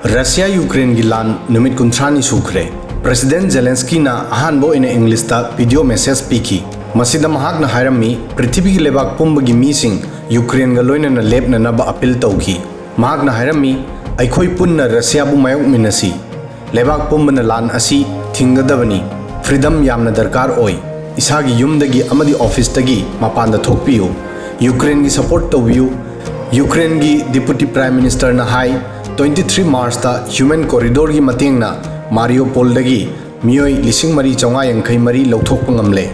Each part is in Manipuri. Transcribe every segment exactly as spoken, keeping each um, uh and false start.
ꯔꯁꯤꯌꯥ ꯌꯨꯀ꯭ꯔꯦꯟꯒꯤ ꯂꯥꯟ ꯅꯨꯃꯤꯠ ꯀꯨꯟꯊ꯭ꯔꯥꯅꯤ ꯁꯨꯈ꯭ꯔꯦ꯫ ꯄ꯭ꯔꯦꯁꯤꯗꯦꯟꯠ ꯖꯦꯂꯦꯟꯁꯀꯤꯅ ꯑꯍꯥꯟꯕ ꯑꯣꯏꯅ ꯏꯪꯂꯤꯁꯇ ꯚꯤꯗꯤꯑꯣ ꯃꯦꯁꯦꯖ ꯄꯤꯈꯤ꯫ ꯃꯁꯤꯗ ꯃꯍꯥꯛꯅ ꯍꯥꯏꯔꯝꯃꯤ, "ꯄ꯭ꯔꯤꯊꯤꯕꯤꯒꯤ ꯂꯩꯕꯥꯛ ꯄꯨꯝꯕꯒꯤ ꯃꯤꯁꯤꯡ ꯌꯨꯀ꯭ꯔꯦꯟꯒ ꯂꯣꯏꯅꯅ ꯂꯦꯞꯅꯅꯕ ꯑꯄꯤꯜ ꯇꯧꯈꯤ"꯫ ꯃꯍꯥꯛꯅ ꯍꯥꯏꯔꯝꯃꯤ, "ꯑꯩꯈꯣꯏ ꯄꯨꯟꯅ ꯔꯁꯤꯌꯥꯕꯨ ꯃꯥꯌꯣꯛꯃꯤꯟꯅꯁꯤ꯫ ꯂꯩꯕꯥꯛ ꯄꯨꯝꯕꯅ ꯂꯥꯟ ꯑꯁꯤ ꯊꯤꯡꯒꯗꯕꯅꯤ꯫ ꯐ꯭ꯔꯤꯗꯝ ꯌꯥꯝꯅ ꯗꯔꯀꯥꯔ ꯑꯣꯏ꯫ ꯏꯁꯥꯒꯤ ꯌꯨꯝꯗꯒꯤ ꯑꯃꯗꯤ ꯑꯣꯐꯤꯁꯇꯒꯤ ꯃꯄꯥꯟꯗ ꯊꯣꯛꯄꯤꯌꯨ꯫ ꯌꯨꯀ꯭ꯔꯦꯟꯒꯤ ꯁꯄꯣꯔꯠ ꯇꯧꯕꯤꯌꯨ"꯫ ꯌꯨꯀ꯭ꯔꯦꯟꯒꯤ ꯗꯤꯄꯨꯇꯤ ꯄ꯭ꯔꯥꯏꯝ ꯃꯤꯅꯤꯁꯇꯔꯅ ꯍꯥꯏ, "ꯇ꯭ꯋꯦꯟꯇꯤ ꯊ꯭ꯔꯤ ꯃꯥꯔꯆꯇ ꯍ꯭ꯌꯨꯃꯦꯟ ꯀꯣꯔꯤꯗꯣꯔꯒꯤ ꯃꯇꯦꯡꯅ ꯃꯥꯔꯤꯌꯣꯄꯣꯜꯗꯒꯤ ꯃꯤꯑꯣꯏ ꯂꯤꯁꯤꯡ ꯃꯔꯤ ꯆꯥꯝꯃꯉꯥ ꯌꯥꯡꯈꯩ ꯃꯔꯤ ꯂꯧꯊꯣꯛꯄ ꯉꯝꯂꯦ"꯫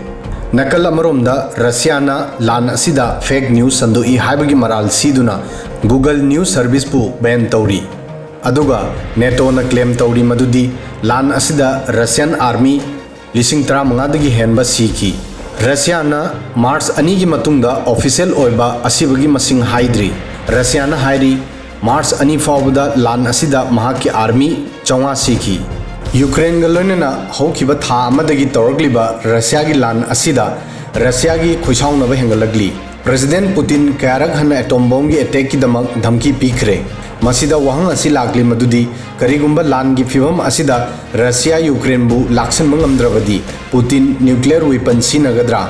ꯅꯥꯀꯜ ꯑꯃꯔꯣꯝꯗ, ꯔꯁꯤꯌꯥꯅ ꯂꯥꯟ ꯑꯁꯤꯗ ꯐꯦꯛ ꯅ꯭ꯌꯨꯁ ꯁꯟꯗꯣꯛꯏ ꯍꯥꯏꯕꯒꯤ ꯃꯔꯥꯜ ꯁꯤꯗꯨꯅ Google News Serviceꯄꯨ ꯕꯦꯟ ꯇꯧꯔꯤ꯫ ꯑꯗꯨꯒ ꯅꯦꯇꯣꯅ ꯀ꯭ꯂꯦꯝ ꯇꯧꯔꯤ ꯃꯗꯨꯗꯤ ꯂꯥꯟ ꯑꯁꯤꯗ ꯔꯁꯤꯌꯥꯟ ꯑꯥꯔꯃꯤ ꯂꯤꯁꯤꯡ ꯇꯔꯥꯃꯉꯥꯗꯒꯤ ꯍꯦꯟꯕ ꯁꯤꯈꯤ꯫ ꯔꯁꯤꯌꯥꯅ ꯃꯥꯔꯆ ꯑꯅꯤꯒꯤ ꯃꯇꯨꯡꯗ ꯑꯣꯐꯤꯁꯤꯌꯦꯜ ꯑꯣꯏꯕ ꯑꯁꯤꯕꯒꯤ ꯃꯁꯤꯡ ꯍꯥꯏꯗ꯭ꯔꯤ꯫ ꯔꯁꯤꯌꯥꯅ ꯍꯥꯏꯔꯤ, ꯃꯥꯔꯆ ꯑꯅꯤ ꯐꯥꯎꯕꯗ ꯂꯥꯟ ꯑꯁꯤꯗ ꯃꯍꯥꯛꯀꯤ ꯑꯥꯔꯃꯤ ꯆꯥꯝꯃꯉꯥ ꯁꯤꯈꯤ꯫ ꯌꯨꯀ꯭ꯔꯦꯟꯒ ꯂꯣꯏꯅꯅ ꯍꯧꯈꯤꯕ ꯊꯥ ꯑꯃꯗꯒꯤ ꯇꯧꯔꯛꯂꯤꯕ ꯔꯁꯤꯌꯥꯒꯤ ꯂꯥꯟ ꯑꯁꯤꯗ ꯔꯁꯤꯌꯥꯒꯤ ꯈꯣꯏꯁꯥꯎꯅꯕ ꯍꯦꯟꯒꯠꯂꯛꯂꯤ꯫ ꯄ꯭ꯔꯦꯁꯤꯗꯦꯟꯠ ꯄꯨꯇꯤꯟ ꯀꯌꯥꯔꯛ ꯍꯟꯅ ꯑꯦꯇꯣꯝ ꯕꯣꯝꯒꯤ ꯑꯦꯇꯦꯛꯀꯤꯗꯃꯛ ꯙꯝꯀꯤ ꯄꯤꯈ꯭ꯔꯦ꯫ ꯃꯁꯤꯗ ꯋꯥꯍꯪ ꯑꯁꯤ ꯂꯥꯛꯂꯤ ꯃꯗꯨꯗꯤ ꯀꯔꯤꯒꯨꯝꯕ ꯂꯥꯟꯒꯤ ꯐꯤꯚꯝ ꯑꯁꯤꯗ ꯔꯁꯤꯌꯥ ꯌꯨꯀ꯭ꯔꯦꯟꯕꯨ ꯂꯥꯛꯁꯤꯟꯕ ꯉꯝꯗ꯭ꯔꯕꯗꯤ ꯄꯨꯇꯤꯟ ꯅ꯭ꯌꯨꯀ꯭ꯂꯤꯌꯔ ꯋꯤꯄꯟ ꯁꯤꯖꯤꯟꯅꯒꯗ꯭ꯔꯥ?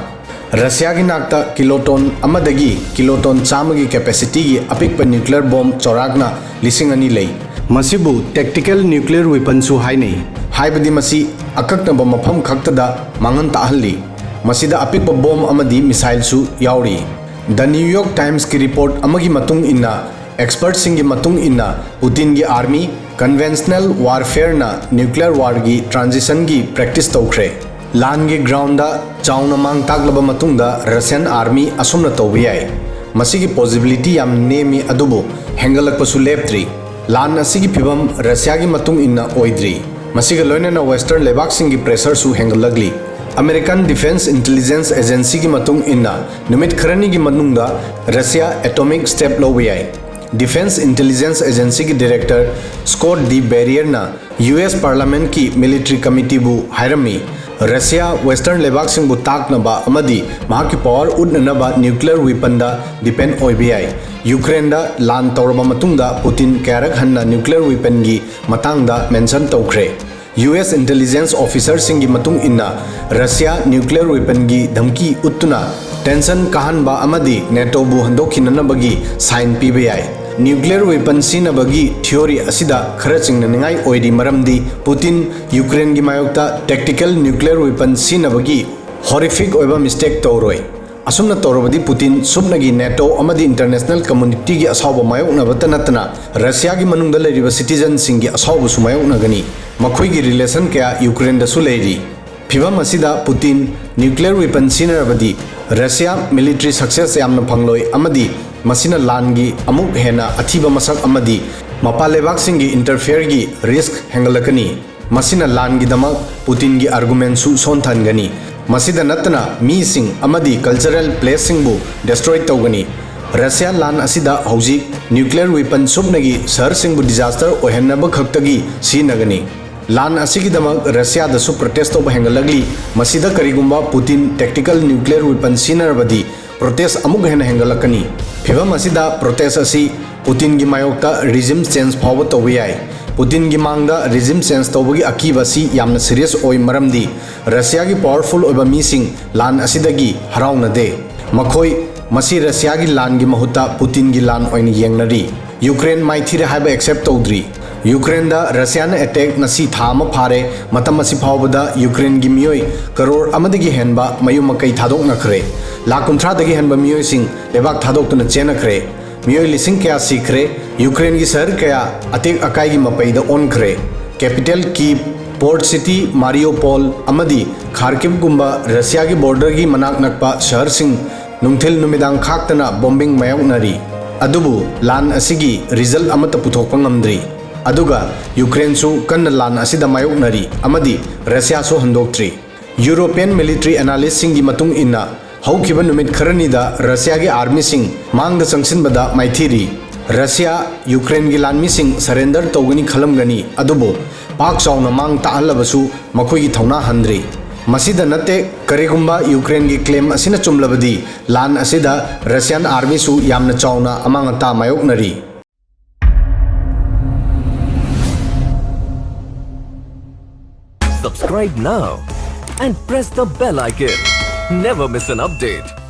ꯔꯁꯤꯌꯥꯒꯤ ꯅꯥꯛꯇ ꯀꯤꯂꯣꯇꯣꯟ ꯑꯃꯗꯒꯤ ꯀꯤꯂꯣꯇꯣꯟ ꯆꯥꯝꯃꯒꯤ ꯀꯦꯄꯦꯁꯤꯇꯤꯒꯤ ꯑꯄꯤꯛꯄ ꯅ꯭ꯌꯨꯀ꯭ꯂꯤꯌꯔ ꯕꯣꯝ ꯆꯥꯎꯔꯥꯛꯅ ꯂꯤꯁꯤꯡ ꯑꯅꯤ ꯂꯩ꯫ ꯃꯁꯤꯕꯨ ꯇꯦꯛꯇꯤꯀꯦꯜ ꯅ꯭ꯌꯨꯀ꯭ꯂꯤꯌꯔ ꯋꯤꯄꯟꯁꯨ ꯍꯥꯏꯅꯩ, ꯍꯥꯏꯕꯗꯤ ꯃꯁꯤ ꯑꯀꯛꯅꯕ ꯃꯐꯝ ꯈꯛꯇꯗ ꯃꯥꯡꯍꯟ ꯇꯥꯛꯍꯜꯂꯤ꯫ ꯃꯁꯤꯗ ꯑꯄꯤꯛꯄ ꯕꯣꯝ ꯑꯃꯗꯤ ꯃꯤꯁꯥꯏꯜꯁꯨ ꯌꯥꯎꯔꯤ꯫ The New York Timesꯀꯤ ꯔꯤꯄꯣꯔꯠ ꯑꯃꯒꯤ ꯃꯇꯨꯡ ꯏꯟꯅ, ꯑꯦꯛꯁꯄꯔꯠꯁꯤꯡꯒꯤ ꯃꯇꯨꯡ ꯏꯟꯅ, ꯄꯨꯇꯤꯟꯒꯤ ꯑꯥꯔꯃꯤ ꯀꯟꯚꯦꯟꯁꯅꯦꯜ ꯋꯥꯔꯐꯦꯌꯔꯅ ꯅ꯭ꯌꯨꯀ꯭ꯂꯤꯌꯔ ꯋꯥꯔꯒꯤ ꯇ꯭ꯔꯥꯟꯖꯤꯁꯟꯒꯤ ꯄ꯭ꯔꯦꯛꯇꯤꯁ ꯇꯧꯈ꯭ꯔꯦ꯫ ꯂꯥꯟꯒꯤ ꯒ꯭ꯔꯥꯎꯟꯗ ꯆꯥꯎꯅ ꯃꯥꯡ ꯇꯥꯛꯂꯕ ꯃꯇꯨꯡꯗ ꯔꯁꯤꯌꯟ ꯑꯥꯔꯃꯤ ꯑꯁꯨꯝꯅ ꯇꯧꯕ ꯌꯥꯏ꯫ ꯃꯁꯤꯒꯤ ꯄꯣꯁꯤꯕꯤꯂꯤꯇꯤ ꯌꯥꯝ ꯅꯦꯝꯃꯤ, ꯑꯗꯨꯕꯨ ꯍꯦꯟꯒꯠꯂꯛꯄꯁꯨ ꯂꯦꯞꯇ꯭ꯔꯤ꯫ ꯂꯥꯟ ꯑꯁꯤꯒꯤ ꯐꯤꯚꯝ ꯔꯁꯤꯌꯥꯒꯤ ꯃꯇꯨꯡ ꯏꯟꯅ ꯑꯣꯏꯗ꯭ꯔꯤ꯫ ꯃꯁꯤꯒ ꯂꯣꯏꯅꯅ ꯋꯦꯁꯇꯔꯟ ꯂꯩꯕꯥꯛꯁꯤꯡꯒꯤ ꯄ꯭ꯔꯦꯁꯔꯁꯨ ꯍꯦꯟꯒꯠꯂꯛꯂꯤ꯫ ꯑꯃꯦꯔꯤꯀꯟ ꯗꯤꯐꯦꯟꯁ ꯏꯟꯇꯦꯂꯤꯖꯦꯟꯁ ꯑꯦꯖꯦꯟꯁꯤꯒꯤ ꯃꯇꯨꯡ ꯏꯟꯅ, ꯅꯨꯃꯤꯠ ꯈꯔꯅꯤꯒꯤ ꯃꯅꯨꯡꯗ ꯔꯁꯤꯌꯥ ꯑꯦꯇꯣꯃꯤꯛ ꯁ꯭ꯇꯦꯞ ꯂꯧꯕ ꯌꯥꯏ꯫ ꯗꯤꯐꯦꯟꯁ ꯏꯟꯇꯦꯂꯤꯖꯦꯟꯁ ꯑꯦꯖꯦꯟꯁꯤꯒꯤ ꯗꯤꯔꯦꯛꯇꯔ ꯁ꯭ꯀꯣꯠ ꯗꯤ ꯕꯦꯔꯤꯌꯔꯅ ꯌꯨ ꯑꯦꯁ ꯄꯥꯔꯂꯥꯃꯦꯟꯠꯀꯤ ꯃꯤꯂꯤꯇꯔꯤ ꯀꯃꯤꯇꯤꯕꯨ ꯍꯥꯏꯔꯝꯃꯤ, ꯔꯁꯤꯌꯥ ꯋꯦꯁꯇꯔꯟ ꯂꯩꯕꯥꯛꯁꯤꯡꯕꯨ ꯇꯥꯛꯅꯕ ꯑꯃꯗꯤ ꯃꯍꯥꯛꯀꯤ ꯄꯋꯥꯔ ꯎꯠꯅꯅꯕ ꯅ꯭ꯌꯨꯀ꯭ꯂꯤꯌꯔ ꯋꯤꯄꯟꯗ ꯗꯤꯄꯦꯟ ꯑꯣꯏꯕ ꯌꯥꯏ꯫ ꯌꯨꯀ꯭ꯔꯦꯟꯗ ꯂꯥꯟ ꯇꯧꯔꯕ ꯃꯇꯨꯡꯗ ꯄꯨꯇꯤꯟ ꯀꯌꯥꯔꯛ ꯍꯟꯅ ꯅ꯭ꯌꯨꯀ꯭ꯂꯤꯌꯔ ꯋꯤꯄꯟꯒꯤ ꯃꯇꯥꯡꯗ ꯃꯦꯟꯁꯟ ꯇꯧꯈ꯭ꯔꯦ꯫ ꯌꯨ ꯑꯦꯁ ꯏꯟꯇꯦꯂꯤꯖꯦꯟꯁ ꯑꯣꯐꯤꯁꯔꯁꯤꯡꯒꯤ ꯃꯇꯨꯡ ꯏꯟꯅ, ꯔꯁꯤꯌꯥ ꯅ꯭ꯌꯨꯀ꯭ꯂꯤꯌꯔ ꯋꯤꯄꯟꯒꯤ ꯙꯝꯀꯤ ꯎꯠꯇꯨꯅ ꯇꯦꯟꯁꯟ ꯀꯥꯍꯟꯕ ꯑꯃꯗꯤ ꯅꯦꯇꯣꯕꯨ ꯍꯟꯗꯣꯛꯈꯤꯅꯅꯕꯒꯤ ꯁꯥꯏꯟ ꯄꯤꯕ ꯌꯥꯏ꯫ ꯅ꯭ꯌꯨꯀ꯭ꯂꯤꯌꯔ ꯋꯤꯄꯟ ꯁꯤꯖꯤꯟꯅꯕꯒꯤ ꯊꯤꯑꯣꯔꯤ ꯑꯁꯤꯗ ꯈꯔ ꯆꯤꯡꯅꯅꯤꯡꯉꯥꯏ ꯑꯣꯏꯔꯤ, ꯃꯔꯝꯗꯤ ꯄꯨꯇꯤꯟ ꯌꯨꯀ꯭ꯔꯦꯟꯒꯤ ꯃꯥꯌꯣꯛꯇ ꯇꯦꯛꯇꯤꯀꯦꯜ ꯅ꯭ꯌꯨꯀ꯭ꯂꯤꯌꯔ ꯋꯤꯄꯟ ꯁꯤꯖꯤꯟꯅꯕꯒꯤ ꯍꯣꯔꯤꯐꯤꯛ ꯑꯣꯏꯕ ꯃꯤꯁꯇꯦꯛ ꯇꯧꯔꯣꯏ꯫ ꯑꯁꯨꯝꯅ ꯇꯧꯔꯕꯗꯤ ꯄꯨꯇꯤꯟ ꯁꯨꯞꯅꯒꯤ ꯅꯦꯇꯣ ꯑꯃꯗꯤ ꯏꯟꯇꯔꯅꯦꯁꯅꯦꯜ ꯀꯝꯃꯨꯅꯤꯇꯤꯒꯤ ꯑꯁꯥꯎꯕ ꯃꯥꯌꯣꯛꯅꯕꯇ ꯅꯠꯇꯅ, ꯔꯁꯤꯌꯥꯒꯤ ꯃꯅꯨꯡꯗ ꯂꯩꯔꯤꯕ ꯁꯤꯇꯤꯖꯟꯁꯤꯡꯒꯤ ꯑꯁꯥꯎꯕꯁꯨ ꯃꯥꯌꯣꯛꯅꯒꯅꯤ꯫ ꯃꯈꯣꯏꯒꯤ ꯔꯤꯂꯦꯁꯟ ꯀꯌꯥ ꯌꯨꯀ꯭ꯔꯦꯟꯗꯁꯨ ꯂꯩꯔꯤ꯫ ꯐꯤꯚꯝ ꯑꯁꯤꯗ ꯄꯨꯇꯤꯟ ꯅ꯭ꯌꯨꯀ꯭ꯂꯤꯌꯔ ꯋꯤꯄꯟ ꯁꯤꯖꯤꯟꯅꯔꯕꯗꯤ ꯔꯁꯤꯌꯥ ꯃꯤꯂꯤꯇꯔꯤ ꯁꯛꯁꯦꯁ ꯌꯥꯝꯅ ꯐꯪꯂꯣꯏ ꯑꯃꯗꯤ ꯃꯁꯤꯅ ꯂꯥꯟꯒꯤ ꯑꯃꯨꯛ ꯍꯦꯟꯅ ꯑꯊꯤꯕ ꯃꯁꯛ ꯑꯃꯗꯤ ꯃꯄꯥꯟ ꯂꯩꯕꯥꯛꯁꯤꯡꯒꯤ ꯏꯟꯇꯔꯐꯤꯌꯔꯒꯤ ꯔꯤꯁ꯭ꯛ ꯍꯦꯟꯒꯠꯂꯛꯀꯅꯤ꯫ ꯃꯁꯤꯅ ꯂꯥꯟꯒꯤꯗꯃꯛ ꯄꯨꯇꯤꯟꯒꯤ ꯑꯥꯔꯒꯨꯃꯦꯟꯁꯨ ꯁꯣꯟꯊꯍꯟꯒꯅꯤ꯫ ꯃꯁꯤꯗ ꯅꯠꯇꯅ ꯃꯤꯁꯤꯡ ꯑꯃꯗꯤ ꯀꯜꯆꯔꯦꯜ ꯄ꯭ꯂꯦꯁꯁꯤꯡꯕꯨ ꯗꯦꯁꯇ꯭ꯔꯣꯏ ꯇꯧꯒꯅꯤ꯫ ꯔꯁꯤꯌꯥ ꯂꯥꯟ ꯑꯁꯤꯗ ꯍꯧꯖꯤꯛ ꯅ꯭ꯌꯨꯀ꯭ꯂꯤꯌꯔ ꯋꯤꯄꯟ ꯁꯨꯞꯅꯒꯤ ꯁꯍꯔꯁꯤꯡꯕꯨ ꯗꯤꯖꯥꯁꯇꯔ ꯑꯣꯏꯍꯟꯅꯕ ꯈꯛꯇꯒꯤ ꯁꯤꯖꯤꯟꯅꯒꯅꯤ꯫ ꯂꯥꯟ ꯑꯁꯤꯒꯤꯗꯃꯛ ꯔꯁꯤꯌꯥꯗꯁꯨ ꯄ꯭ꯔꯣꯇꯦꯁ ꯇꯧꯕ ꯍꯦꯟꯒꯠꯂꯛꯂꯤ꯫ ꯃꯁꯤꯗ ꯀꯔꯤꯒꯨꯝꯕ ꯄꯨꯇꯤꯟ ꯇꯦꯛꯇꯤꯀꯦꯜ ꯅ꯭ꯌꯨꯀ꯭ꯂꯤꯌꯔ ꯋꯤꯄꯟ ꯁꯤꯖꯤꯟꯅꯔꯕꯗꯤ ꯄ꯭ꯔꯣꯇꯦꯁ ꯑꯃꯨꯛ ꯍꯦꯟꯅ ꯍꯦꯟꯒꯠꯂꯛꯀꯅꯤ꯫ ꯐꯤꯚꯝ ꯑꯁꯤꯗ ꯄ꯭ꯔꯣꯇꯦꯁ ꯑꯁꯤ ꯄꯨꯇꯤꯟꯒꯤ ꯃꯥꯌꯣꯛꯇ ꯔꯤꯖꯤꯝ ꯆꯦꯟꯖ ꯐꯥꯎꯕ ꯇꯧꯕ ꯌꯥꯏ꯫ ꯄꯨꯇꯤꯟꯒꯤ ꯃꯥꯡꯗ ꯔꯤꯖꯤꯝ ꯆꯦꯟꯖ ꯇꯧꯕꯒꯤ ꯑꯀꯤꯕ ꯑꯁꯤ ꯌꯥꯝꯅ ꯁꯤꯔꯤꯌꯁ ꯑꯣꯏ, ꯃꯔꯝꯗꯤ ꯔꯁꯤꯌꯥꯒꯤ ꯄꯥꯋꯔꯐꯨꯜ ꯑꯣꯏꯕ ꯃꯤꯁꯤꯡ ꯂꯥꯟ ꯑꯁꯤꯗꯒꯤ ꯍꯔꯥꯎꯅꯗꯦ꯫ ꯃꯈꯣꯏ ꯃꯁꯤ ꯔꯁꯤꯌꯥꯒꯤ ꯂꯥꯟꯒꯤ ꯃꯍꯨꯠꯇ ꯄꯨꯇꯤꯟꯒꯤ ꯂꯥꯟ ꯑꯣꯏꯅ ꯌꯦꯡꯅꯔꯤ꯫ ꯌꯨꯀ꯭ꯔꯦꯟ ꯃꯥꯏꯊꯤꯔꯦ ꯍꯥꯏꯕ ꯑꯦꯛꯁꯦꯞ ꯇꯧꯗ꯭ꯔꯤ꯫ ꯌꯨꯀ꯭ꯔꯦꯟꯗ ꯔꯁꯤꯌꯥꯅ ꯑꯦꯇꯦꯛ ꯉꯁꯤ ꯊꯥ ꯑꯃ ꯐꯥꯔꯦ꯫ ꯃꯇꯝ ꯑꯁꯤ ꯐꯥꯎꯕꯗ ꯌꯨꯀ꯭ꯔꯦꯟꯒꯤ ꯃꯤꯑꯣꯏ ꯀꯔꯣꯔ ꯑꯃꯗꯒꯤ ꯍꯦꯟꯕ ꯃꯌꯨꯝ ꯃꯀꯩ ꯊꯥꯗꯣꯛꯅꯈ꯭ꯔꯦ꯫ ꯂꯥꯈ ꯀꯨꯟꯊ꯭ꯔꯥꯗꯒꯤ ꯍꯦꯟꯕ ꯃꯤꯑꯣꯏꯁꯤꯡ ꯂꯩꯕꯥꯛ ꯊꯥꯗꯣꯛꯇꯨꯅ ꯆꯦꯟꯅꯈ꯭ꯔꯦ꯫ ꯃꯤꯑꯣꯏ ꯂꯤꯁꯤꯡ ꯀꯌꯥ ꯁꯤꯈ꯭ꯔꯦ꯫ ꯌꯨꯀ꯭ꯔꯦꯟꯒꯤ ꯁꯍꯔ ꯀꯌꯥ ꯑꯇꯦꯛ ꯑꯀꯥꯏꯒꯤ ꯃꯄꯩꯗ ꯑꯣꯟꯈ꯭ꯔꯦ꯫ ꯀꯦꯄꯤꯇꯦꯜ ꯀꯤꯞ, ꯄꯣꯔꯠ ꯁꯤꯇꯤ ꯃꯥꯔꯤꯌꯣꯄꯣꯜ ꯑꯃꯗꯤ ꯈꯥꯔꯀꯤꯚꯒꯨꯝꯕ ꯔꯁꯤꯌꯥꯒꯤ ꯕꯣꯔꯗꯔꯒꯤ ꯃꯅꯥꯛ ꯅꯛꯄ ꯁꯍꯔꯁꯤꯡ ꯅꯨꯡꯊꯤꯜ ꯅꯨꯃꯤꯗꯥꯡ ꯈꯥꯛꯇꯅ ꯕꯣꯝꯕꯤꯡ ꯃꯥꯌꯣꯛꯅꯔꯤ꯫ ꯑꯗꯨꯕꯨ ꯂꯥꯟ ꯑꯁꯤꯒꯤ ꯔꯤꯖꯜꯠ ꯑꯃꯠꯇ ꯄꯨꯊꯣꯛꯄ ꯉꯝꯗ꯭ꯔꯤ꯫ ꯑꯗꯨꯒ ꯌꯨꯀ꯭ꯔꯦꯟꯁꯨ ꯀꯟꯅ ꯂꯥꯟ ꯑꯁꯤꯗ ꯃꯥꯌꯣꯛꯅꯔꯤ ꯑꯃꯗꯤ ꯔꯁꯤꯌꯥꯁꯨ ꯍꯟꯗꯣꯛꯇ꯭ꯔꯤ꯫ ꯌꯨꯔꯣꯄꯤꯌꯟ ꯃꯤꯂꯤꯇꯔꯤ ꯑꯦꯅꯥꯂꯤꯁ꯭ꯠꯁꯤꯡꯒꯤ ꯃꯇꯨꯡ ꯏꯟꯅ, ꯍꯧꯈꯤꯕ ꯅꯨꯃꯤꯠ ꯈꯔꯅꯤꯗ ꯔꯁꯤꯌꯥꯒꯤ ꯑꯥꯔꯃꯤꯁꯤꯡ ꯃꯥꯡꯗ ꯆꯪꯁꯤꯟꯕꯗ ꯃꯥꯏꯊꯤꯔꯤ꯫ ꯔꯁꯤꯌꯥ ꯌꯨꯀ꯭ꯔꯦꯟꯒꯤ ꯂꯥꯟꯃꯤꯁꯤꯡ ꯁꯔꯦꯟꯗꯔ ꯇꯧꯒꯅꯤ ꯈꯜꯂꯝꯒꯅꯤ, ꯑꯗꯨꯕꯨ ꯄꯥꯛ ꯆꯥꯎꯅ ꯃꯥꯡ ꯇꯥꯛꯍꯜꯂꯕꯁꯨ ꯃꯈꯣꯏꯒꯤ ꯊꯧꯅꯥ ꯍꯟꯗ꯭ꯔꯤ꯫ ꯃꯁꯤꯗ ꯅꯠꯇꯦ, ꯀꯔꯤꯒꯨꯝꯕ ꯌꯨꯀ꯭ꯔꯦꯟꯒꯤ claim ꯑꯁꯤꯅ ꯆꯨꯝꯂꯕꯗꯤ, ꯂꯥꯟ ꯑꯁꯤꯗ Russian armyꯁꯨ ꯌꯥꯝꯅ ꯆꯥꯎꯅ ꯑꯃꯥꯡ ꯑꯇꯥ ꯃꯥꯌꯣꯛꯅꯔꯤ꯫ Subscribe now and press the bell icon. Never miss an update.